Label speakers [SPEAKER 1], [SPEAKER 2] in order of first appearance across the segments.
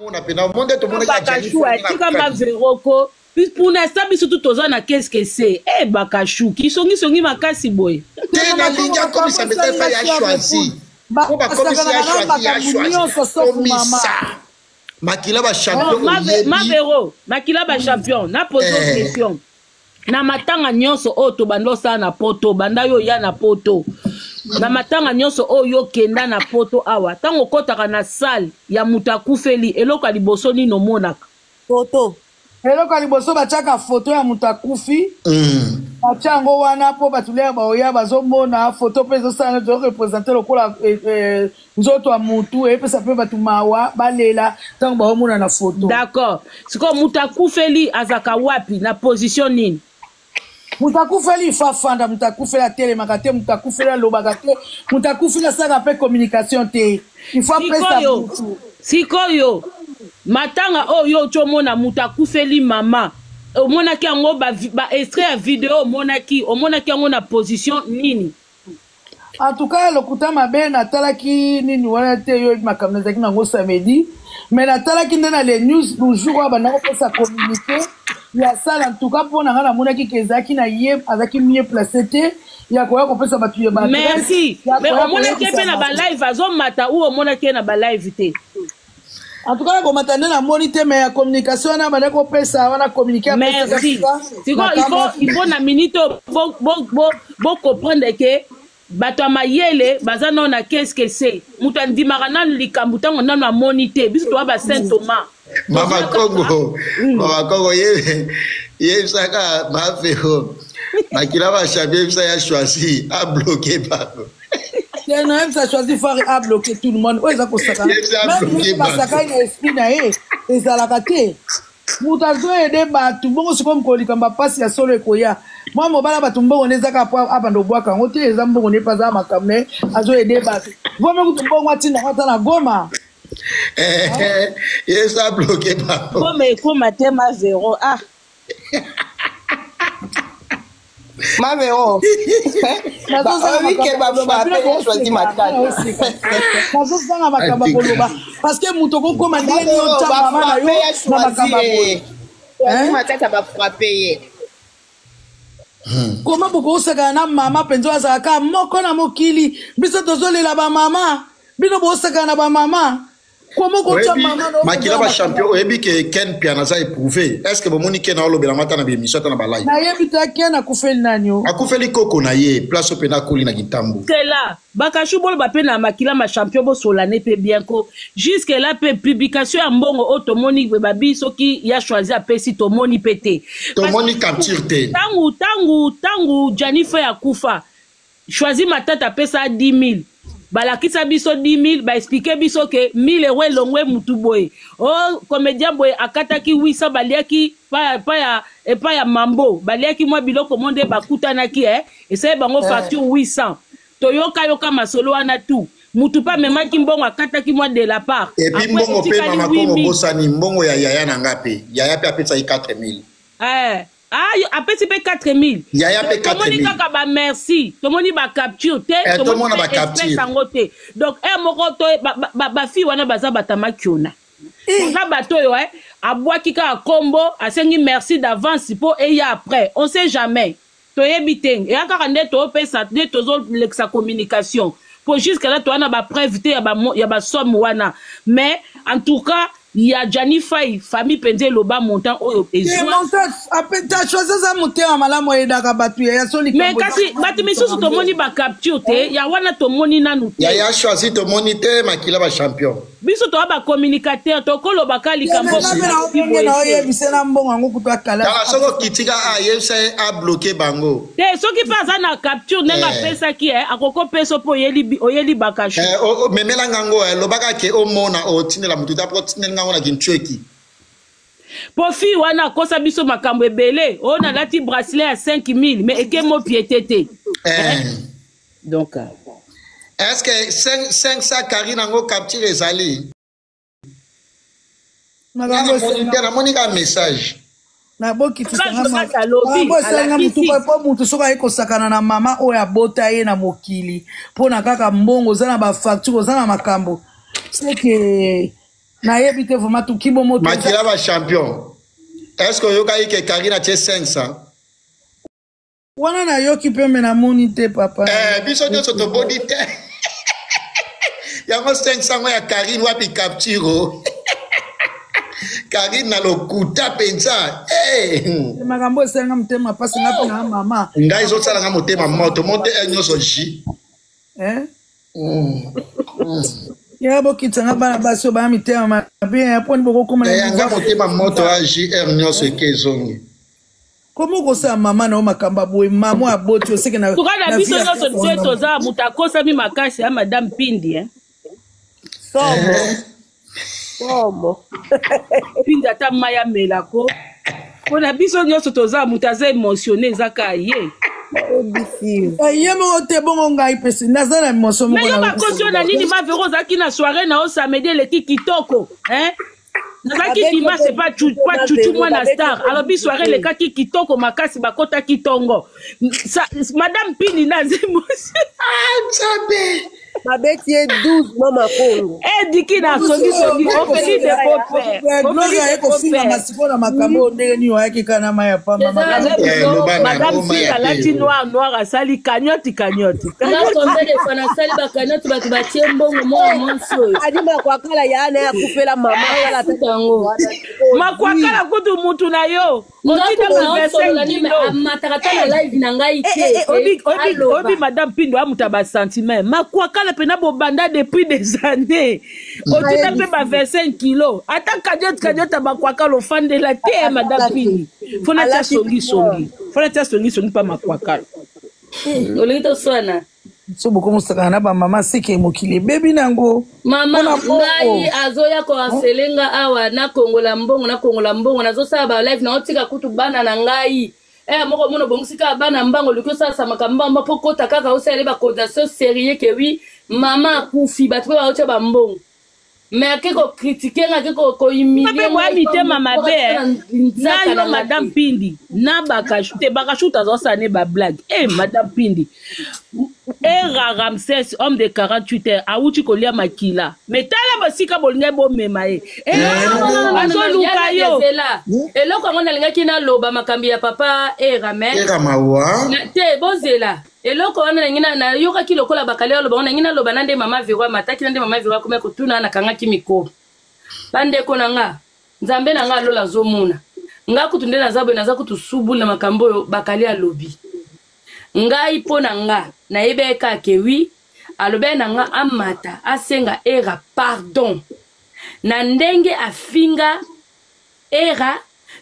[SPEAKER 1] Mona pena monde tomonaki
[SPEAKER 2] Bakashu tika maveroko pour l'instant biso tout toza na qu'est-ce que c'est eh Bakashu kisongi songi makasi boye
[SPEAKER 1] te nalingi akomisa message epai ya choisi po bakomisi ya choisi ya choisi komisa makila ba champion
[SPEAKER 2] oyebi mavero makila ba champion na pose eh. question na matanga nyonso oyo tobanda osala na poto banda yo oya na poto na matanga nyonso oyo yo okenda na poto awa ntango okɔtaka na salle ya moto akufeli eloko ya liboso nini omonaka?
[SPEAKER 3] Foto.
[SPEAKER 4] Eloko ya liboso batiaka foto ya moto akufi. Batia yango wana mpo bato lere baoya bazomona foto mpe ezosala ezorepresente lokola eh, eh, nzoto ya mutu eyepesa mpe bato mawa balela ntango baomona na foto.
[SPEAKER 2] D'accord. Sikoyo moto akufeli azalaka wapi na position nini?
[SPEAKER 4] Moto akufeli ifo afanda, moto akufeli atelemaka te, moto akufeli alobaka te, moto akufeli asalaka mpe communication te, ifo apesa mutu.
[SPEAKER 2] Sikoyo matanga oyo yo oti omona moto akufeli mama omonaki yango ba, ba extrait ya video omonaki omonaki yango na position nini?
[SPEAKER 4] En tout cas lokuta mabe natalaki nini wana te yo makambo nazalaki nango samedi mais natalaki nde na les news le jour oyo abanda kopesa communiqué ya sala en tout cas mpo na ngai namonaki ke ezalaki na ye azalaki mieux placé te ya koya kopesa bato ya
[SPEAKER 2] merci mais omonaki ye mpe na balive azomata ou omonaki ye na balive te?
[SPEAKER 4] En tout cas komata nde namoni te mais ya communication wana abanda kopesa wana communiqué.
[SPEAKER 2] Merci. Sikoyo il faut na minute oyo bocomprendre ke bato ya mayele baza nano na qu'est-ce que c'est moto andimaka nanu likambo ntango nanu amoni te biso toa ba saint Thomas.
[SPEAKER 1] Mama Kongo, Mama Kongo ye yebisaka mafeo makila bashabi yebisa ya choisi abloke bango.
[SPEAKER 4] Te nayebisa choisi fari abloke tout le monde oyo eza kosakana basakani na esprit na ye ezalaka te moto azoyede bato bongo sikoyo mokolo likambo ya mpasi ya solo ekoya mwa mobala bato mbongo nde ezaka po abanda obwaka yango te eza mbongo nde mpe aza makambo na ye azoyede bato vome kutu mbongo atinda yango ata na Goma.
[SPEAKER 1] Ye sa bloke bango.
[SPEAKER 3] Goma ekoma te ma Vero ah. Mavero
[SPEAKER 4] nazozanga makambo ya koloba parce que moto okokoma ndenge nini otya mama na yo na makambo ya boye.
[SPEAKER 3] Matata bafrappe ye.
[SPEAKER 4] Koma bokosakana na mama mpenza oyo azalaka moko na mokili biso tozolela bamama bino bosakana na bamama koma okotya
[SPEAKER 1] oyebi
[SPEAKER 4] mama na yo
[SPEAKER 1] makila
[SPEAKER 4] mpenza na
[SPEAKER 1] ba
[SPEAKER 4] makambo
[SPEAKER 1] champion
[SPEAKER 4] ya boye.
[SPEAKER 1] Oyebi ke Ken Piana aza éprouvé? Est ce que bomoni Ken aolobela ngo ata na bémission ata na balive?
[SPEAKER 4] Nayebi te ake nakufeli nani o.
[SPEAKER 1] Akufeli koko na ye place oyo mpena akoli na Kintambo.
[SPEAKER 2] Jusque là Bakashu boloba mpe na makila ma champion bosolane mpe bien ko jusque là mpe publication ya mbongo oyo tomoni babi soki ya choisi apesi tomoni mpe te.
[SPEAKER 1] Tomoni capture te.
[SPEAKER 2] Ntango Gianni Fay akufa choisi Matata apesa 10 000 balakisa biso 10 000 baexplike biso ke 1000 euro elongwe mutu boye o comédien boye akataki 800 baliaki pa epai ya mambo baliaki mwa biloko mo nde bakutanaki esali bango facture 800 toyoka yoka masolo wana tu mutu mpe amemaki mbongo akataki mwa de la part.
[SPEAKER 1] Et puis mbongo mpe mama Kongo bosani mbongo ya yaya na nga mpe yaya mpe apesaki 4000.
[SPEAKER 2] Ah, apesi mpe 4000.
[SPEAKER 1] Yaya mpe 4000.
[SPEAKER 2] Tomoni kaka ba merci tomoni ba capture te.
[SPEAKER 1] Tomona ba capture
[SPEAKER 2] yango te donc moko to bafille wana baza batamakiona baza bato oyo abwaki kaka kombo asengi merci d'avance mpo eya après on sait jamais toyebi te eya kaka nde topesa nde tozolekisa communication po jusque là toza na bapreuve te ya basomme wana mais en tout cas ya Gianni Fay famille mpenza eloba montant oyo
[SPEAKER 4] ezwachoisi aza motema malamu ayedaka bato ya soli.
[SPEAKER 2] Mais kasi bato misusu tomoni bacapture te ya wana tomoni nanu te.
[SPEAKER 1] Ya choisi tomoni te makila bachampion.
[SPEAKER 2] Biso toza bacommunicateur tokolobaka likambo.
[SPEAKER 4] Oyebise na mbongo yango kutu akala.
[SPEAKER 1] Tala soki okitika ayebisa ye abloke bango.
[SPEAKER 2] Te soki mpe aza na capture ndenge apesaki akoki opesa mpo oyeli bakashu.
[SPEAKER 1] Memelanga yango lobaka ke omona otindela motu ta mpo otindeli ngango na kintueki.
[SPEAKER 2] Po fille wana akosa biso makambo ebele oyo nalati bracelet ya 5000 mais eke mopiete te. Donc
[SPEAKER 1] est-ce que 500 carine yango capture ezali? Namoni ka message.
[SPEAKER 4] Nabokitisangaesalinga motu po motu soki aye kosakana na mama oyo abota ye na mokili mpo na kaka mbongo oza na bafacture oza na makambo seke. Nayebi te vraiment tukibo moto.
[SPEAKER 1] Makila ba champion. Est-ce que oyokaki ke Karine atie 500?
[SPEAKER 4] Wana nayoki mpe me namoni te papa.
[SPEAKER 1] Eh, biso nyonso toboni te. Yango 500 ngo ya Karine wapi capture o? Karine na lokuta mpenza. Hey.
[SPEAKER 4] Eh. Makambo esalinga motema mpasi nga mpe na mama.
[SPEAKER 1] Ngai ezosala nga motema moto mote eh, nyonso ji.
[SPEAKER 4] Eh? Ya bokitisa nga bana basi oyo baya mitema mabe ya mponi bokokoma
[SPEAKER 1] na yanga motema moto ya jr nyonso eke ezongi.
[SPEAKER 4] Komi okosala mama na yo makambo ya boye, mama aboti oseke na
[SPEAKER 2] tuka na biso nyonso te toza moto akosami makasi ya madame Pindi eh?
[SPEAKER 3] Somo. Somo.
[SPEAKER 2] Pindi ata mai amelako mpo na biso nyonso toza moto aza émotionné eza kaka ye.
[SPEAKER 4] Ye moko te, bongo ngai pesi naza na émotion moko.
[SPEAKER 2] Mais yo bakosi yo na nini? Mavero ozalaki na soirée na yo samedi eleki kitoko hein? Nazalaki dimanche pa Chuchu mwana star alobi soirée elekaki kitoko makasi, bakotaki ntongo. Madame Pini naza émotion.
[SPEAKER 1] Nzambe.
[SPEAKER 3] Babeti ye 12 mama Kongo.
[SPEAKER 2] Ediki na songisongi ofeli de beau-père.
[SPEAKER 4] Gloria aye kofingama sikoyo na makambo oyo ndenge nini oyaki kaka na mai ya pamba?
[SPEAKER 2] Madame Pini alati noir noir, asali cagnotte cagnotte.
[SPEAKER 5] Nga combien de fois nasali bacagnotte, bato batie mbongo, mwana mwasi oyo.
[SPEAKER 3] Adi Makwakala ya na ye akufela mama kala.
[SPEAKER 5] Futa yango.
[SPEAKER 2] Makwakala kutu mutu na yo
[SPEAKER 5] amataka ta na live na ngai te.
[SPEAKER 2] Oyebi madame Pindo amuta basentiment Makwakala mpena bobanda depuis des années, otinda mpe ba 25 kilo ata cagnotte cagnotte ya Makwakala ofandela te ya madame Pindi. Fona tia songisongi, fona tia songisongi mpa Makwakala.
[SPEAKER 5] Olingi toswana?
[SPEAKER 4] So bokomosakana na bamama seke mokili ebebi nango.
[SPEAKER 5] Mama ngai azoya koharceler nga awa, nakongola mbongo, nakongola mbongo, nazosala balive, naotika kutu bana na ngai. Eh, moko omona obongisi kaka bana mbango, oluki osalasamaka mbamba mpo kota kaka osalele bacotisation sérieux ke wi mama akufi, bato mpe baotya bambongo, mais ake kocritiquer nga, ake
[SPEAKER 2] kohumilie. Boya mitema mabe na yo madame Pindi na Bakashu te. Bakashu tazosala ne bablague e madame Pindi. Era Ramses, homme de 48 heures, awuti kolia makila, mais tala basika bolingai bomema ye, azoluka yo.
[SPEAKER 5] Eloko yango nalingaki naloba makambo ya papa Era, mais
[SPEAKER 1] Era mawa.
[SPEAKER 5] Te, bozela. Eloko wana nangi nayokaki lokola bakali aloba ngo, nangi naloba na nde mama Vero amataki, na nde mama Vero akomi kotuna, nakangaki mikro. Bandeko na nga, Nzambe na nga alola azomona nga kutu nde naza boye, naza kutu subuli na makambo oyo bakali alobi. Ngai mpo na nga nayebi ye kaka ke wi alobi na nga amata asenga Era pardon na ndenge afinga Era,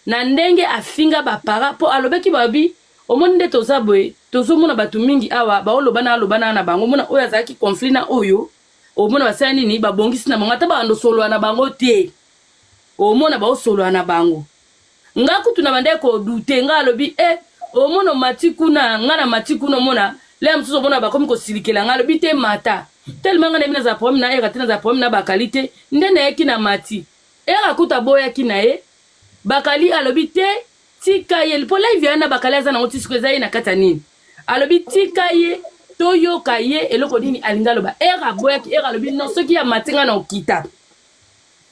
[SPEAKER 5] na ndenge afinga bapara, mpo alobaki babi omoni nde toza boye, tozomona bato mingi awa baoloba na aloba na bango, omona oyo azalaki conflit na oyo, omona basala nini, babongisi na bango, ata babando solola na bango te, omona baosolola na bango. Nga kutu na bandaki kodouter nga alobi e omona omati kuna, nga na mati kuna, omona lea mosusu, omona bakomi kosilikela nga. Alobi te mata tellement nga nayebi nazala problème na Era te, nazala problème na bakali te, nde nayaki na mati. Era kutu aboyaki na ye, bakali alobi te tika ye, mpo live ya na bakali aza nango ti siko eza ye na kati ya nini. Alobi tika ye toyoka ye eloko nini alingi aloba. Era aboyaki, Era alobi non, soki ya mati nga na okita,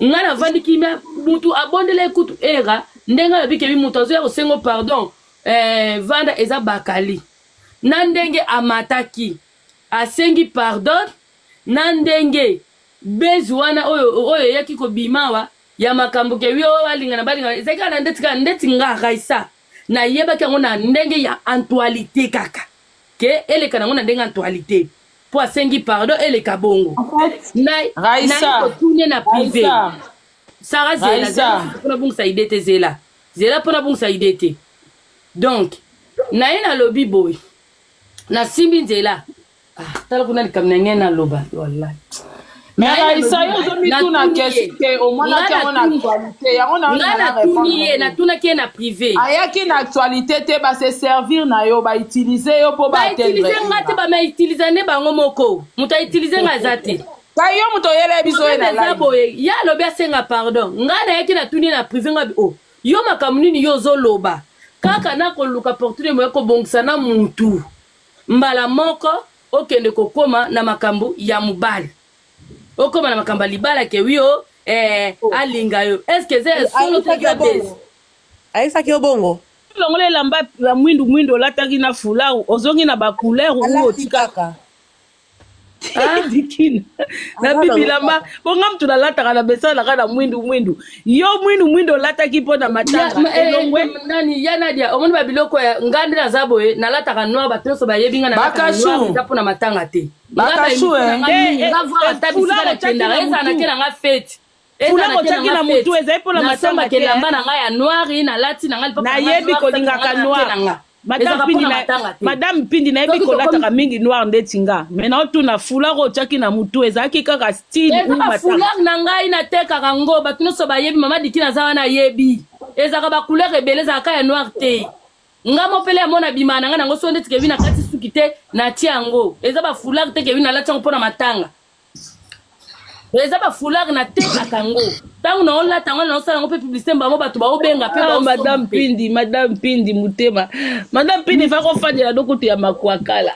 [SPEAKER 5] nga navandi kimia. Mutu abondela ye kutu Era ndenge alobi kebi mutu azoya kosengo pardon, vanda eza bakali na ndenge amataki asengi pardon na ndenge bezi wana oyo oyo eyaki kobima awa ya makambo ke wi oyo balingana balingana, ezalaki kaka na ndeti kaka ndeti nga Raisa nayebaki yango na ndenge ya actualité kaka ke eleka nango na ndenge ya actualité mpo asengi pardon eleka bongo.
[SPEAKER 2] Raisa,
[SPEAKER 5] kotune na privé Sara, zela zela mpona bungisa idée te, zela zela mpona bungisa idée te. Donc naye nalobi boye, nasimbi nzela. Ah, tala kuna likambo na ngai naloba wallahi.
[SPEAKER 2] Mais Raisa, yo ozomituna question ke omonaki yango na actualité yango.
[SPEAKER 5] Nga natuni ye, natunaki ye na privé.
[SPEAKER 2] Ayaki na actualité te, base servir na yo, bautiliser yo mpo
[SPEAKER 5] bautiliser nga te, bamautiliser nde bango moko, moto autiliser nga aza te.
[SPEAKER 2] Ka yo moto oyela biso ye na
[SPEAKER 5] eza boye, ye alobi asenga pardon, nga nayaki natuni na privé nga o oh, yo makambo nini yo ozoloba kaka na koluka portune moye kobongisa na mutu mbala moko, okende kokóma na makambo ya mobali, okóma na makambo ya libala ke wi o. eh, alinga yo est ce que eza ya solo to eza bese?
[SPEAKER 3] Ayebisaki yo bongo?
[SPEAKER 2] Longola elamba ya mwindu mwindu olataki na foulard, ozongi na ba couleur ou
[SPEAKER 3] Alati
[SPEAKER 2] otika
[SPEAKER 3] kaka.
[SPEAKER 2] Dikina na
[SPEAKER 3] Aza
[SPEAKER 2] bibi
[SPEAKER 3] nango
[SPEAKER 2] bilamba bonga mutu nalataka na besalaka na mwindu mwindu, yo mwindu mwindu olataki mpo na matanga elongwe.
[SPEAKER 5] Nani ya Nadia, omoni babiloko ya nga nde naza boye, nalataka noir, bato nyonso bayebi nga nalataka
[SPEAKER 6] Bakashu.
[SPEAKER 5] noir, eza mpona matanga te.
[SPEAKER 6] Bakashu, eh.
[SPEAKER 5] Nga voir ata bisika
[SPEAKER 2] Foulard otiaki
[SPEAKER 5] nakendaka,
[SPEAKER 2] na
[SPEAKER 5] ezala
[SPEAKER 2] mutu.
[SPEAKER 5] nake na nga fete.
[SPEAKER 2] Foulard otiaki na mutu ezali mpona matanga
[SPEAKER 5] nasombaka
[SPEAKER 2] te, eh.
[SPEAKER 5] elamba na ngai ya noir, nalati na ngai lipapa na ngai
[SPEAKER 2] Nayebi
[SPEAKER 5] noir,
[SPEAKER 2] kolingaka
[SPEAKER 5] saki na ngai
[SPEAKER 2] noir.
[SPEAKER 5] na nga.
[SPEAKER 2] Madame
[SPEAKER 5] Ezalaka
[SPEAKER 2] Pindi
[SPEAKER 5] mpona matanga te.
[SPEAKER 2] Madame Pindi, nayebi
[SPEAKER 5] Soki
[SPEAKER 2] kolataka mingi noir ndeti nga, mais naotuna, foulard oyo otiaki na mutu ezalaki kaka style
[SPEAKER 5] Eza
[SPEAKER 2] ou matanga?
[SPEAKER 5] Bafoulard na ngai natekaka ngo, bato nyonso bayebi, mama Diki naza wana ayebi, ezalaka bacouleur ebele, ezalaka ya noir te. Nga mopele ya mona bima na ngai nango so ndeti kebi na kati suki te, natie yango. Eza bafoulard te kebi nalati yango mpo na matanga, eza bafoulard natekaka yango. Ntango naolata yango, naosala yango mpe publicité, bango bato baobenga mpe
[SPEAKER 2] Ah,
[SPEAKER 5] baosomba
[SPEAKER 2] madame
[SPEAKER 5] mpe.
[SPEAKER 2] Pindi, madame Pindi, motema madame Pindi fa kofandela do kutu ya makwakala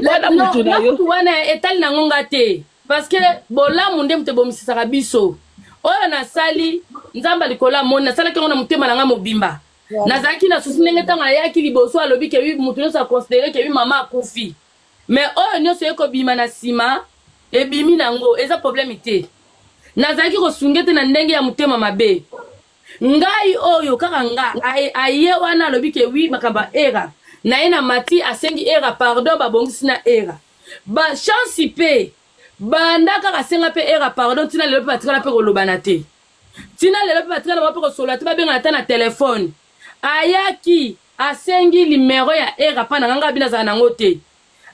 [SPEAKER 2] wana mutu na yo.
[SPEAKER 5] Kutu wana etali nango nga te, parce que bolamu nde moto ebomisisaka biso. Oyo nasali, Nzambe likolo amoni, nasalaki yango na motema na nga mobimba. Nazalaki na susi ndenge ntango ayaki liboso alobi kebi moto nyonso aconsidérer kebi mama akufi, mais oyo nyonso ekobima na nsima ebimi nango, eza problème te. Nazalaki kosunge te na ndenge ya motema mabe. Ngai oyo kaka nga aye wana alobi ke wi makambo ya era na ye na mati, asengi era pardon, babongisi na era bachance mpe banda kaka asenga mpe era pardon. Ntina lelo mpe batikala mpe kolobana te, ntina lelo mpe batikala bango mpe kosolola te, babengana ata na telefone. Ayaki asengi limero ya era mpa na nga, ngai bino azala nango te.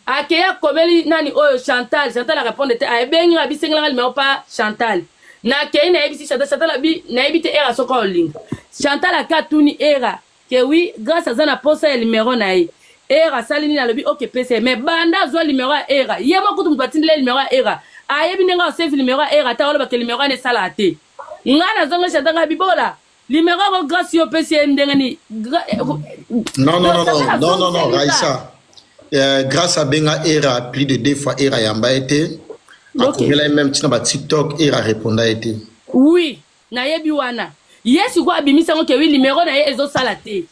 [SPEAKER 5] Akei akomeli nani oyo Chantal, Chantal arépondre te. Abengi nga, abisengelanga limero pa Chantal. Nakei nayebisi Chantal, Chantal abi nayebi te era soki olinga. Chantal ake atuni era ke wi Grâce aza na posa ya limero na ye. Era asali nini? Alobi ok, pesa ye. Mais banda azwa limero ya era, ye moko kutu moto atindela ye limero ya era, ayebi ndenge asave limero ya era ata olobake limero wana esalaka te. Ngai nazonga Chantal, ngai bibola limero yango Grâce yo opesi ye ndenge nini?
[SPEAKER 1] Non, non, non,
[SPEAKER 5] Donc,
[SPEAKER 1] non, non, non, non,
[SPEAKER 5] Raïssa.
[SPEAKER 1] Raïssa. Grâce à Benga Era, plus de deux fois Era Yamba été. Akomela ye même tina ba TikTok, Era répondait été.
[SPEAKER 5] Oui, nayebi wana. Ye sikoyo abimisi yango ke wi limero na ye ezosala te.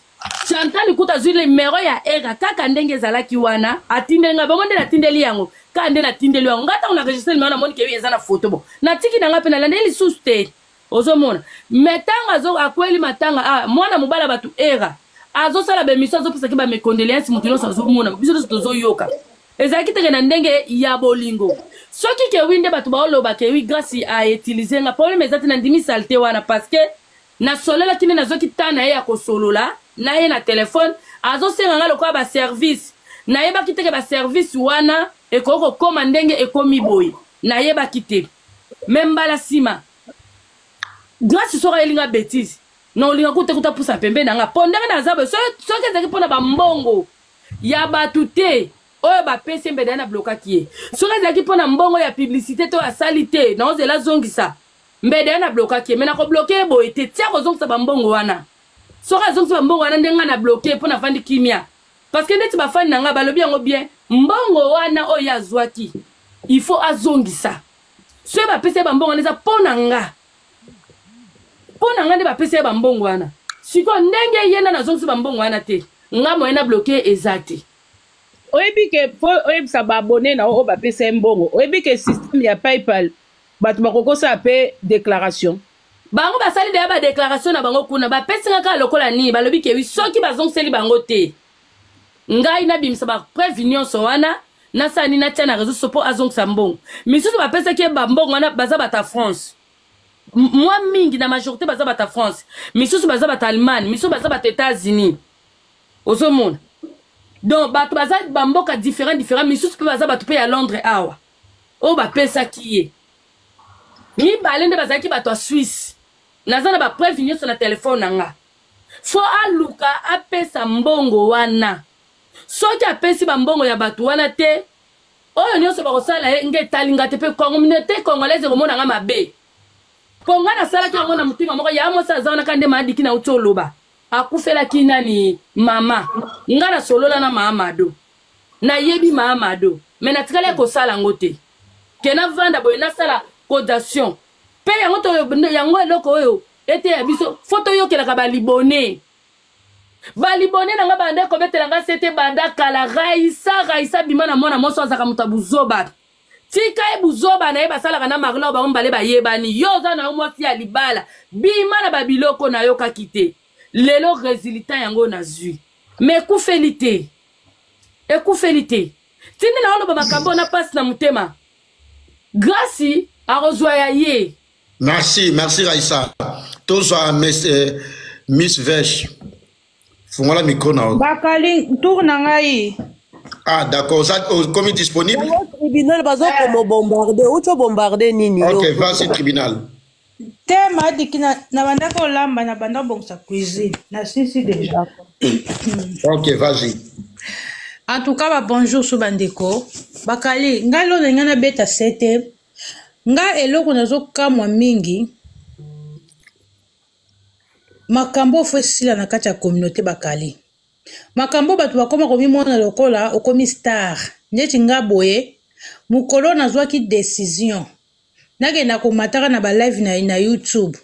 [SPEAKER 5] Chantal kuta azwi limero ya era kaka ndenge ezalaki wana, atindeli ngai bongo nde natindeli yango kaka nde natindeli yango. Ngai ntango na registre limero, namoni ke wi eza na foto bo natiki na ngai mpe nalandeli lisusu te. Ozomona, mais ntango azo akweli matanga, ah, mwana mobali ya bato era azosala bemission, azopesaki bamecondoléance, moto nyonso azomona, biso nyonso tozoyoka. Ezalaki teke na ndenge ya bolingo. Soki kewi nde bato baoloba kewi Grâce autiliser nga, problème eza te, nandimi saleté wana, parce que nasololaki nde nazwaki temps na ye ya kosolola na ye na telefone, azosenga nga lokola baservice. Nayebaki teke baservice wana ekoki kokóma ndenge ekomi boye, nayebaki te. Me mbala nsima Grâce soki ayelinga bétise na olinga kuta kuta pusa pembeni na nga, mpo ndenge naza boye, soki ezalaki mpona bambongo ya bato te oyo bapesi ye, mbeda na blokaki ye. Soki ezalaki mpona mbongo ya publicité to asali te, naozela azongisa, mbeda ye na blokaki ye. Me nakobloquer ye boye te, tia kozongisa bambongo wana. Soki azongisa bambongo wana, nde ngai na bloquer mpo navandi kimia, parce que ndeti bafani na ngai balobi yango bien, mbongo wana oyo ye azwaki, il faut azongisa. Soki bapesi ye bambongo wana, eza mpo na nga, mpo na nga nde bapesi ye bambongo wana. Sikoyo ndenge ye nani azongisi bambongo wana te, nga moye na bloquer eza te.
[SPEAKER 2] Oyebi ke fo oyebisa baabonné na yo oyo bapesa ye mbongo, oyebi ke système ya PayPal, bato bakokosala mpe déclaration.
[SPEAKER 5] Bango basali deya badéclaration na bango kuna, bapesi nga kaka lokola nini, balobi kewi soki bazongiseli bango te, ngai nabimisa bapreuve nyonso wana, nasala nini, natia na réseau so mpo azongisa mbongo. Misusu bapesaki ye bambongo wana baza bato ya France, mwa mingi na majorité baza bato ya France, misusu baza bato ya Allemagne, misusu baza bato ya États-Unis. Ozomona, donc bato baza bamboka différent différent, misusu mpe baza bato mpe ya Londres awa. Oyo bapesaki ye mibale nde bazalaki bato ya Suisse. Naza na bapreuve nyonso na telefone na nga. Fo aluka apesa mbongo wana. Soki apesi bambongo ya bato wana te, oyo nyonso bakosala ye nge etali nga te, mpe communauté congolaise ekomona nga mabe, mpo nga nasalaki yango na motema moko. Ya mwasi aza wana kaka nde maadiki na uti oloba akufelaki nani mama. Nga nasolola na mama Mado, nayebi mama Mado, me natikali ya kosala yango te ke navanda boye nasala cotisation. Mpe yango to yango eloko oyo eteya biso fo toyokelaka balibone balibone na nga banda kobetela nga sete banda kala. Raisa, Raisa bima na mwana mwasi azalaka moto ya buzoba. Tika ye buzoba na ye basalaka na Marlon, bango mibale bayebani. Yo oza na yo mwasi ya libala, bima na babiloko nayokaki te. Lelo resultat yango nazwi, me ekufeli te, ekufeli te. Tindi na oloba makambo na pasi na motema. Grâce akozwa ya ye.
[SPEAKER 1] Merci, merci Raissa. Tozwa Miss, Miss Vesh. Fungola micro na yo.
[SPEAKER 6] Bakali tour na ngai.
[SPEAKER 1] Ah d'accord, ça comme disponible.
[SPEAKER 3] Tribunal bazo ko bombarder, ucho bombarder nini?
[SPEAKER 1] OK, vas-y tribunal.
[SPEAKER 6] Te madiki na na banda kolamba na banda kobongisa cuisine na sisi déjà.
[SPEAKER 1] OK, vas-y.
[SPEAKER 6] En tout cas ba bonjour so bandeko. Bakali ngai lona ngai nabeta sete. Nga eloko nazokamwa mingi makambo oyo fo esila na kati ya communauté bakali. Makambo bato bakoma komimona lokola okomi star neti nga boye. Mokolo nazwaki décision nakenda komataka na balive na YouTube,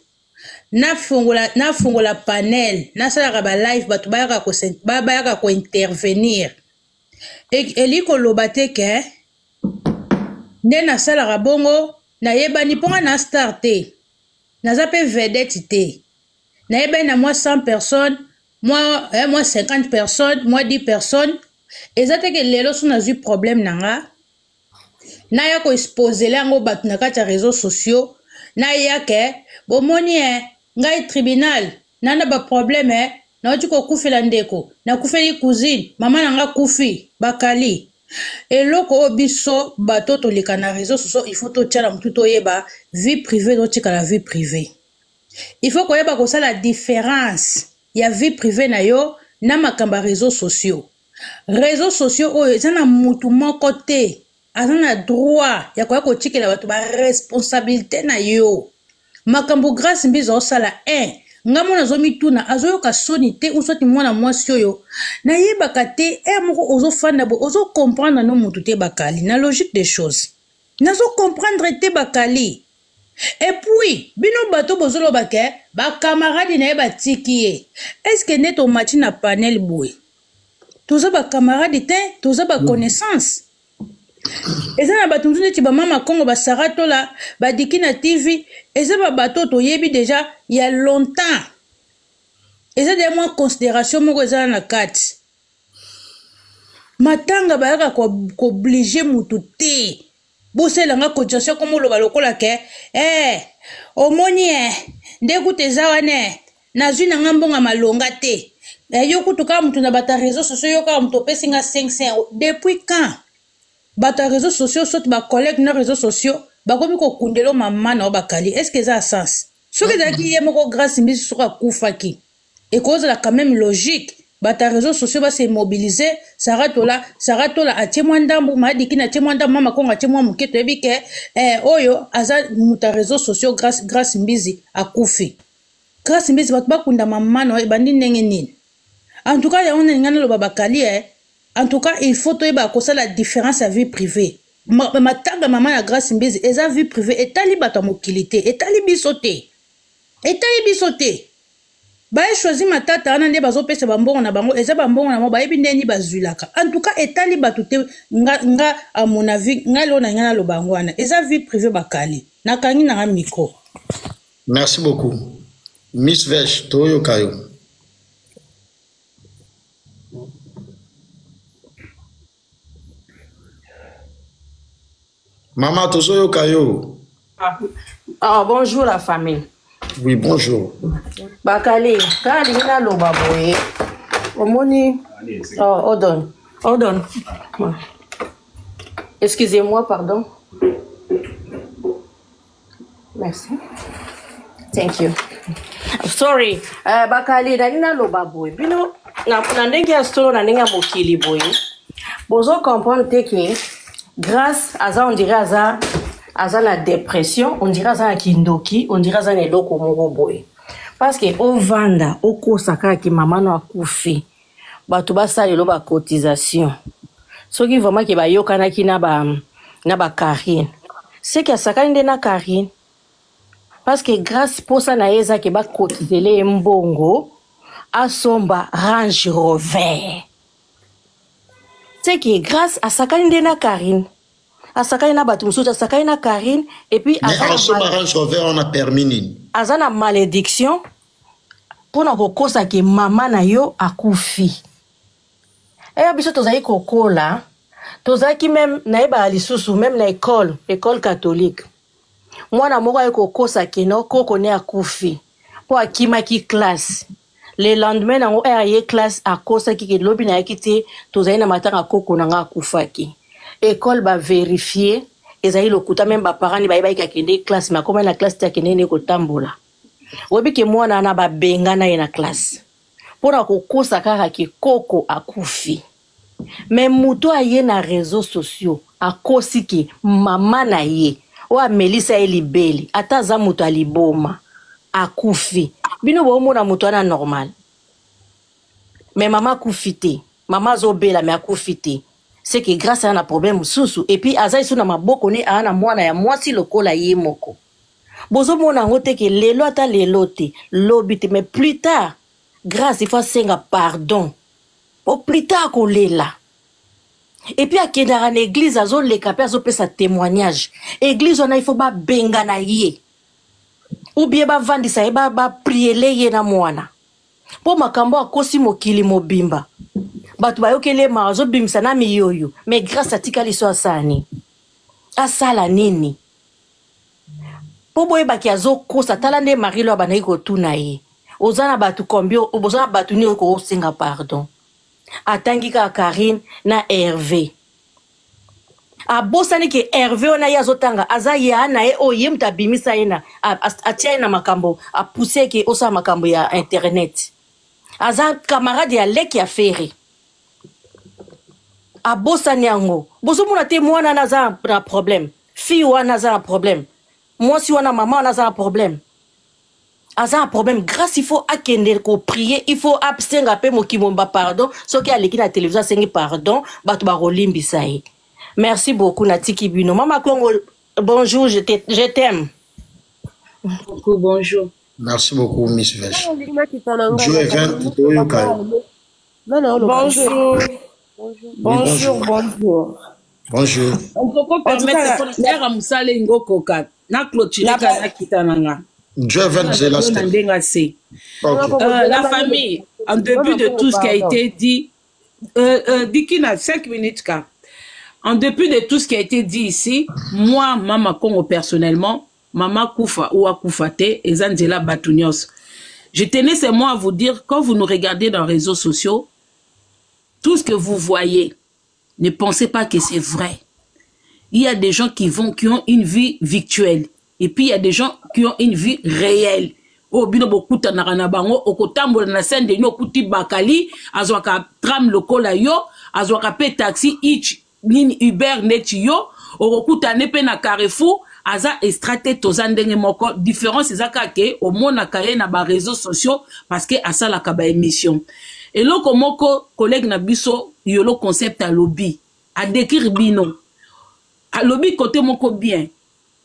[SPEAKER 6] nafongola panel, nasalaka balive, bato bayaka kointervenir. Eli koloba te ke nde nasalaka bongo nayebani mpo nga na star te, naza mpe vedette te. Nayebani na mwa 100 personnes, mwa 50 personnes, mwa 10 personnes. Eza te ke lelo so nazwi problème na nga naya koexposele yango bato na kati ya réseaux sociaux, naya ke bomoni e ngai tribunal nana baproblème e nauti kokufela ndeko, nakufeli cousine, mama na nga kufi. Bakali eloko oyo biso bato toleka na réseaux sociaux, il faut totia na motu, toyeba vie privée, totikala vie privée. Il faut koyeba kosala différence ya vie privée na yo na makambo ya réseaux sociaux. Réseaux sociaux oyo eza na mutu moko te aza na droit ya koya kotikela bato baresponsabilité na yo. Makambo Grâce Mbizi osala 1 nga mona azomituna, azoyoka soni te? Uswati mwana mwasi oyo nayebaka te ere moko ozofanda boye, ozocomprendre no mutu te. Bakali na logique des choses nazocomprendre te bakali. Et puis bino bato bozoloba ke bakamaradi na ye batiki ye, est-ce nde tomati na panel boye toza bakamaradi te, toza baconnaissance? Eza na bato mosusu neti bamama Kongo, basara tola badiki na TV, eza babato toyebi déjà ya longtemps, eza deja mwa considération moko eza na kati. Matanga bayaka koobliger mutu te. Bosalelanga cotisation, komoloba lokola ke omoni nde kutu eza wana nazwi na nga mbongo malonga te. Yo kutu kaka mutu na bato ya réseaux sociaux, yo kaka mutu opesi nga 500 euro. Depuis quand bato ya réseaux sociaux, soki bacollègue na réseaux sociaux bakomi kokundela mama na yo? Bakali, est ce que eza ya sens? Soki ezalaki ye moko Grâce Mbisi, soki akufaki, ekozala quand même logique bato ya réseaux sociaux base mobiliser. Sara Tola, Sara Tola atie mwa ndambu, Madiki na atie mwa ndambu, Mama Kongo atie mwa moke. Toyebi ke oyo aza moto ya réseaux sociaux, Grâce Mbizi akufi. Grâce Mbizi, bato bakunda mama na ebandi ndenge nini? En tout cas yango nde ngai naloba bakali en tout cas il faut toyeba kosala différence ya vie privée. Matanga mama na Grâce Mbizi eza vie privée, etali bato ya mokili te, etali biso te, etali biso te. Baye choisi matata wana nde bazopesa bambongo na bango, eza bambongo na bango, bayebi ndeni bazwilaka. En tout cas etali bato te. Nga à mon avis, nga lelo na ngai naloba yango wana, eza vie privée. Bakali, nakangi nanga micro.
[SPEAKER 1] Merci beaucoup Miss Vesh, toyoka yo. Mama, tozoyoka yo.
[SPEAKER 7] Ah, bonjour la famille.
[SPEAKER 1] Oui, bonjour.
[SPEAKER 7] Bakali, kaka lingi naloba boye. Omoni, oh, hold on, hold on. Excusez-moi, pardon. Merci. Thank you. Sorry. Bakali, nali naloba boye. Bino, na ndenge ya solo, na ndenge ya mokili boye. Bozo comprendre te ke Grâce aza, on dirait aza na dépression, on dirait aza na kindoki, on dirait aza na eloko moko boye. Parce que ovanda okosa kaka ke mama no akufi, bato basala lelo bacotisation. Soki vraiment ke bayokanaki na ba Karine, seke asakani nde na Karine. Parce que Grâce posa na ye eza ke bakotizele ye mbongo asomba Range Rover. C'est que Grâce asakani nde na Karine. Asakani na bato mosusu, asakani na Karine et puis
[SPEAKER 1] Mais asomba Range Rover on a permis nini?
[SPEAKER 7] Aza na malédiction mpona kokosa ke mama na yo akufi. Eya biso tozali kokola, tozalaki meme nayebaka lisusu meme na école, école catholique. Mwana moko aye kokosa ke no koko ne akufi mpo akimaki classe. Le lendemain nango heure aye classe akosaki ke lobi nayaki te tozali na matanga koko na nga akufaki. École ba verifier ezali lokuta meme ba parents ne bayebaki ke akende classe mais akomaki na classe te akendeki nde kotambola. Oyebi ke mwana wana babengana ye na classe mpona kokosa kaka ke koko akufi. Mais moto aye na réseaux sociaux akosi ke mama na ye oyo amelisa ye libele ata aza moto ya liboma akufi. Bino bomona moto wana normal. Mais mama akufi te. Mama azobela mais akufi te. C'est que grâce aya na problème mosusu et puis aza lisusu na maboko ne aya na mwana ya mwasi lokola ye moko. Bozomona yango te ke lelo ata lelo te, lobi te mais plus tard grâce il faut asenga pardon. Po plus tard akolela. Et puis akendaka na église azoleka pe azopesa témoignage. Église wana il faut babengana ye. Ou bien bavandisa ye ba, ba priele ye na mwana. Po makambo akosi mokili mobimba. Bato bayokeli ye mawa azobimisa na miyoyo. Mais grâce atikali so asala nini? Asala nini? Po boyebaki azokosa tala nde Marie Lo abandaki kotuna ye. Oza na bato combien oza na bato nini okoki kosenga pardon? Atangi kaka Karine na Hervé. Abosani ke Hervé wana ye azotanga aza ya na ye oyo ye moto abimisa ye na atia ye na makambo apousse ke osala makambo ya internet. Aza camarade ya leki ya Ferre. Abosani yango. Bozomona te mwana wana aza na problème. Fille wana aza na problème. Mwasi wana mama wana aza na problème. Aza na problème. Grâce il faut akende ko prier, il faut asenga pe mokili mobimba pardon. Soki aleki na télévision asengi pardon, bato bakolimbisa ye. Merci beaucoup natiki bino. Mama Kongo, bonjour, je t'aime.
[SPEAKER 2] Beaucoup, bonjour.
[SPEAKER 1] Merci beaucoup Miss Vesh. Joe Event toyoka yo.
[SPEAKER 8] Bonjour. Bonjour, bonjour.
[SPEAKER 1] Bonjour.
[SPEAKER 2] On peut permettre mpona mosala elingi okoka na clôturer ka nakita na nga.
[SPEAKER 1] Joe Event zela
[SPEAKER 2] na ndenge ase. La famille, en début de tout ce qui a été dit, Dikina, 5 minutes ka. En dépit de tout ce qui a été dit ici, moi, Mama Congo, personnellement, Mama Koufa ou Akufa te, eza nzela batu nyonso. Je tenais seulement à vous dire, quand vous nous regardez dans les réseaux sociaux, tout ce que vous voyez, ne pensez pas que c'est vrai. Il y a des gens qui vont, qui ont une vie virtuelle. Et puis, il y a des gens qui ont une vie réelle. Oyo bino bokutanaka na bango, okotambola na Saint-Denis, okuti Bakali, azwaka tram lokola yo, azwaka pe taxi, hitch, nini Uber neti yo, okokutana pe na Carrefour, aza extra te, toza ndenge moko. Différence eza kaka ke omonaka ye na ba réseaux sociaux parce que asalaka ba émission. Eloko moko collègue na biso Yolo Concept alobi, a décrire bino. Alobi côté moko bien.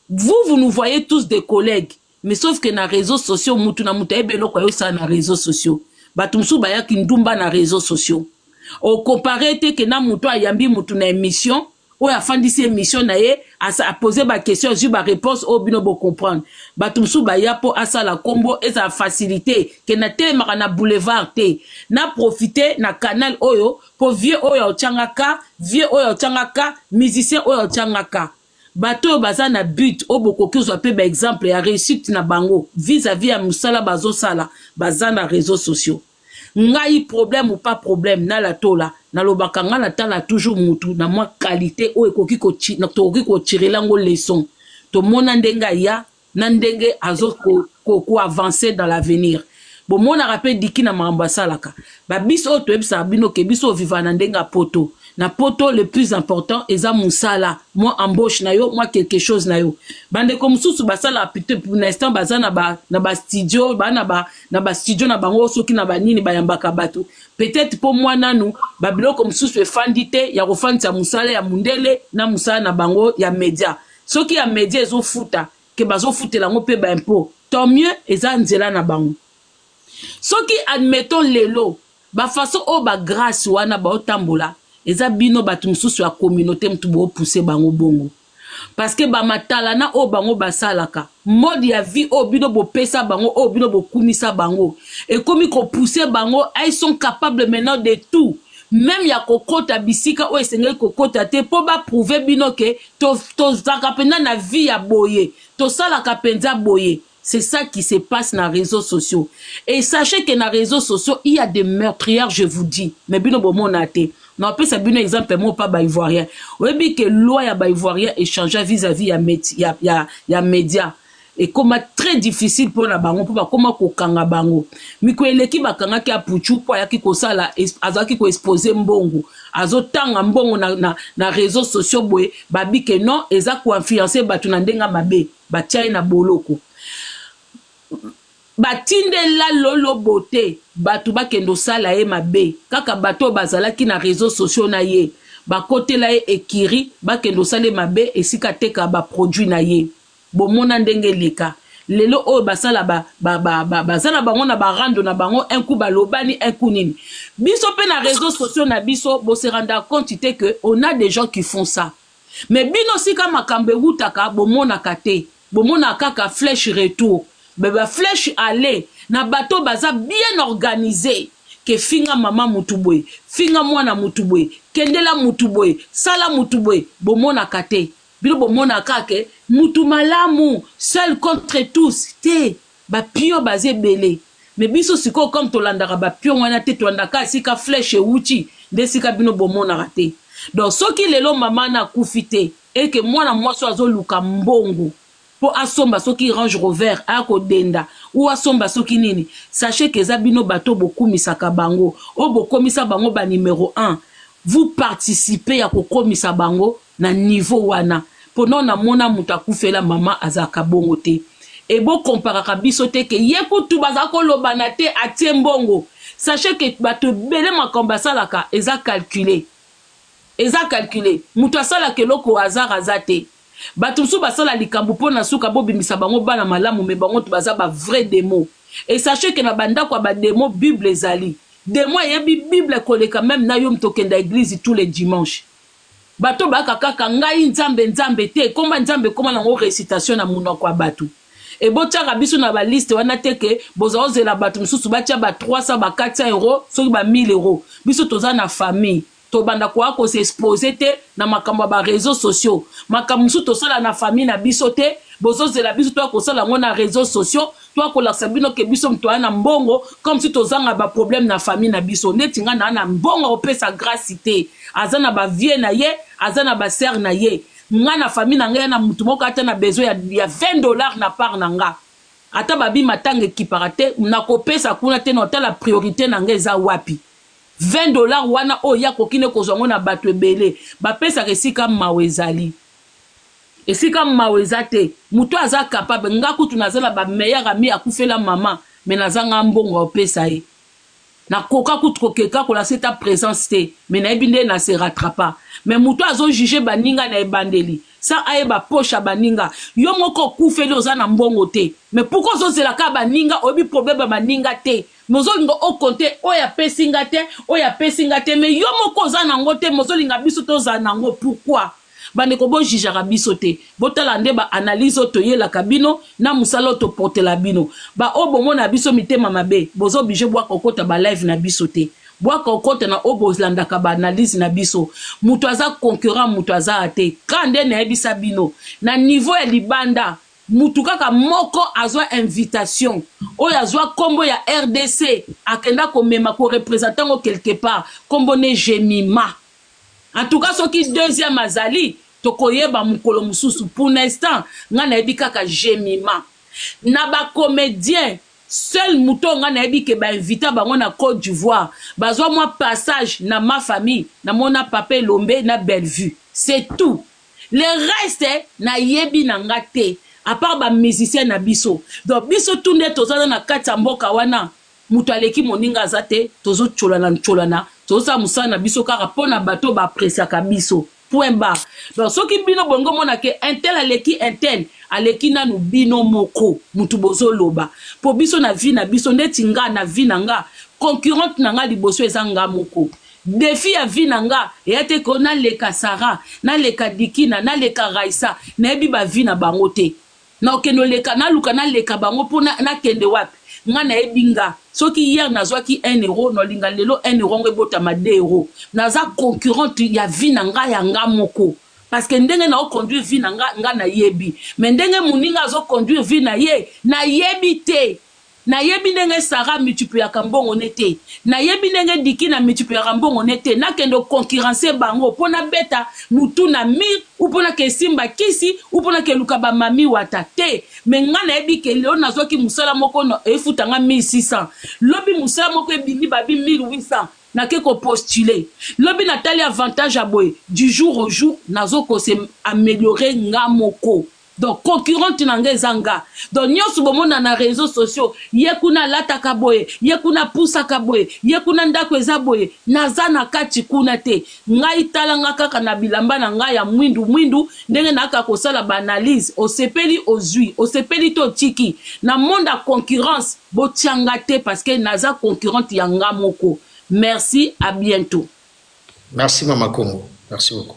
[SPEAKER 2] Vous, vous nous voyez tous des collègues, mais sauf que na réseaux sociaux, mutu na mutu ayebi eloko ayo sala na réseaux sociaux. Bato mosusu bayaki ndumba na réseaux sociaux. O comparer te ke na mutu ayambi mutu na émission, oyo afandisi émission na ye, a poser ba question, azwi ba réponse oyo bino bo comprendre. Bato mosusu baya po asala kombo, ezala facilité ke na telemaka na boulevard te. Na profiter na canal oyo po vieux oyo aotianga ka, vieux oyo aotianga ka, musicien oyo aotianga ka. Bato oyo baza na but oyo bokoki ozwa pe ba exemple ya réussite na bango vis-à-vis ya mosala bazosala, baza na réseaux sociaux. Ngai problème ou pas problème na la tola nalobaka nga natala toujours mutu na mwa qualité oyo ekoki tokoki kotirela yango leçon. Tomona ndenge aya na ndenge azo ko avancer dans l'avenir. Bomonaka pe diki na makambo asalaka. Ba biso oyo toyebisaka bino ke biso oviva na ndenge ya poto. Na poto le plus important eza musala, mwa embauche na yo, mwa quelque chose na yo. Bandeko mosusu basala plutôt pour l'instant baza na ba, na ba studio, ba na ba, na ba studio na bango soki na ba nini bayambaka bato. Peut-être po mwa nanu ba biloko mosusu efandi te ya kofandisa musala ya mundele na musala na bango ya media. Soki ya media ezofuta, ke bazofutela yango mpe baimpôt, tant mieux, eza nzela na bango. Soki admettons lelo bafaçon oyo bagrâce wana baotambola, eza bino bato mosusu ya communauté motu boopousse bango bongo, parce que bamatalana oyo bango basalaka, mode ya vie oyo bino bopesa bango, oyo bino bokumisa bango, ekomi kopousse bango. Ils sont capables maintenant de tout, même ya kokota bisika oyo esengeli kokota te, mpo baprouve bino ke tozalaka mpenza na vie ya boye, tosalaka mpenza boye. C'est ça qui se passe dans les réseaux sociaux. Et sachez que dans les réseaux sociaux, il y a des meurtrières, je vous dis. Mais bino bomona te. Non, apesa bino exemple mo pa ba ivoirien. Oyebi que loi ya ba ivoirien échanger vis-à-vis ya ya ya, ya média. Et comme très difficile pour na bango, pour bakoma kokanga bango. Miko eleki, bakangaki apuchu po ayaki kosala, azalaki ko exposer mbongo. Azotanga mbongo na réseaux sociaux boye, babi ke non, eza ko influencer bato na ndenga mabe. Batia ye na boloko. Batindela lolo bote bato bakende osala ye mabe, kaka bato oyo bazalaki na réseaux sociaux na ye, bakotela ye ekiri, bakende osala ye mabe esika ateka baproduit na ye. Bomona ndenge eleka. Lelo oyo basala baza ba, ba, ba, baza na bango na barando na bango, un coup balobani, un coup nini. Biso mpe na réseaux sociaux na biso, bose rendre compte te que on a des gens qui font ça. Mais bino, sika makambo ewutaka, bomonaka te, bomonaka kaka flèche retour, me baflèche aller na bato baza bien organisé ke finga mama mutu boye, finga mwana mutu boye, kendela mutu boye, sala mutu boye, bomonaka te. Bino bomonaka ke mutu malamu seul contre tous te, bapion baza ebele. Me biso sikoyo, comme tolandaka bapion wana te, tolandaka esika flèche ewuti, nde esika bino bomonaka te. Donc soki lelo mama na akufi te, eke mwana mwasi oyo azoluka mbongo mpo asomba soki Range Rover, aya kodenda ou asomba soki nini, sachez ke eza bino bato bokumisaka bango, oyo bokomisa bango ba numéro 1. Vous participez ya kokomisa bango na niveau wana. Mpo namona moto akufela mama azalaka bongo te. E bokomparaka biso te ke ye kutu baza kolobana te, atie mbongo. Sachez ke bato ebele, makambo basalaka eza calculé, eza calculé. Moto asalaka eloko hasard aza te. Bato mosusu basala likambo mpo na suka bobimisa bango bana malamu, me bango to baza bavrai démon. Et sachez ke na bandako ya badémon, Bible ezali. Démon ayebi Bible koleka même na yo moto okenda église tous les dimanches. Bato bayaka kaka ngai Nzambe, Nzambe te, ekoma Nzambe, ekoma nango récitation na monoko ya bato. Ebotiaka biso na baliste wana te ke boza ozela bato mosusu batia ba 300, ba 400 euro, soki ba 1000 euro. Biso toza na famille, tobanda koya kosexpose te na makambo ya baréseaux sociaux. Makambo mosusu tosala na famille na biso te, bozozela biso toya kosala yango na réseaux sociaux, toya kolakisa bino ke biso moto aya na mbongo, comme si tozanga baproblème na famille na biso. Neti ngai naa na mbongo akopesa grâce te, aza na bavie na ye, aza na basere na ye. Nga na famille na ngai, ya na mutu moko ata na besoin ya 20 $ na part na nga, ata babima ntango ekipaka te, nakopesa kuna te. Na otala priorité na ngai eza wapi. 20 $ wana oyo ya koki nde kozwa yango na bato ebele bapesaka. Esika mawa ezali, esika mawa eza te, moto aza capable. Nga kutu naza na bameilleur ami akufela mama, me nazanga mbongo opesa ye. Nakoka kutu kokeka kolasa eta présence te, me nayebi nde na se rattrapa. Me moto azojuge baninga na ebandeli sa ayeba poche ya baninga. Yo moko okufeli, oza na mbongo te, me pourquoi ozozela kaka baninga? Oyebi problème ya baninga te, me ozolinga okonte oyo apesi nga te, oyo apesi nga te, me yo moko oza nango te, me ozolinga biso tozala nango. Pourquoi, bandeko, bojijaka biso te? Botala nde baanalyse oyo toyelaka bino na mosala oyo toportela bino. Baoyo bomona biso mitema mabe, boza obligé bwaka okota balive na biso te, bwaka okota na oyo bolandaka baanalyse na biso. Moto aza concurrent, moto aza te. Ka nde nayebisa bino, na niveau ya libanda, mutu kaka moko azwa invitation oyo azwa nkombo ya RDC, akenda komema korepresente yango quelque part, nkombo ne Jemima. En tout cas, soki deuxième azali, tokoyeba mokolo mosusu. Pour l'instant, ngai nayebi kaka Jemima. Na bacomédien, seul moto oyo ngai nayebi ke bainvita bango na Côte d'Ivoire, bazwa mwa passage na ma famille, namona Papa Elombe na Bellevue, c'est tout. Le reste nayebi na nga te, à part bamusicien na biso. Donc biso tu nde toza na kati ya mboka wana, moto aleki moninga aza te. Tozotyolana ntyolana, tozosala mosala na biso kaka mpo na bato baapresiaka biso, point barre. Donc soki bino bongo omona ke un tel aleki un tel, Aleki nanu bino moko mutu bozoloba. Po biso na vie na biso ndeti nga na vie na nga concurrente na nga liboso eza nga moko. Defi ya vie na nga eya te ko naleka Sarah, naleka Dikina, naleka Raissa, nayebi ba vie na bango te. Nakokende oleka naluka naleka bango po nakende wapi? Nga nayebi nga soki hier nazwaki 1 euro nalinga lelo 1 euro yango ebotama 2 euro. Naza concurrente ya vie na nga ya nga moko. Parce que ndenge nao conduire vie na nga, nga nayebi. Mais ndenge moninga azo conduire vie na ye, nayebi te. Nayebi ndenge Sarah multipliaka mbongo ne te. Nayebi ndenge Dikina multipliaka mbongo ne te. Nakende concurrencer bango po nabeta mutu na mur ou po nake simba kisi ou po nake luka ba mami wata te. Mais nga nayebi ke lelo nazwaki mosala moko efuta nga 1600. Lobi mosala moko ebimi babi 1800. Nake ko postuler. Lobi natali avantage ya boye du jour au jour nazo ko se améliorer nga moko. Donc concurrente na nga eza nga. Donc nyonso bomona na réseaux sociaux, ye kuna alataka boye, ye kuna apusaka boye, ye kuna ndako eza boye, naza na kati kuna te. Ngai tala nga kaka na bilamba na ngai ya mwindu mwindu, ndenge nayaka kosala ba analyse, osepeli ozui, osepeli te otiki. Na monde ya concurrence botia nga te parce que naza concurrente ya nga moko. Merci, à bientôt.
[SPEAKER 1] Merci Mama Kongo. Merci beaucoup.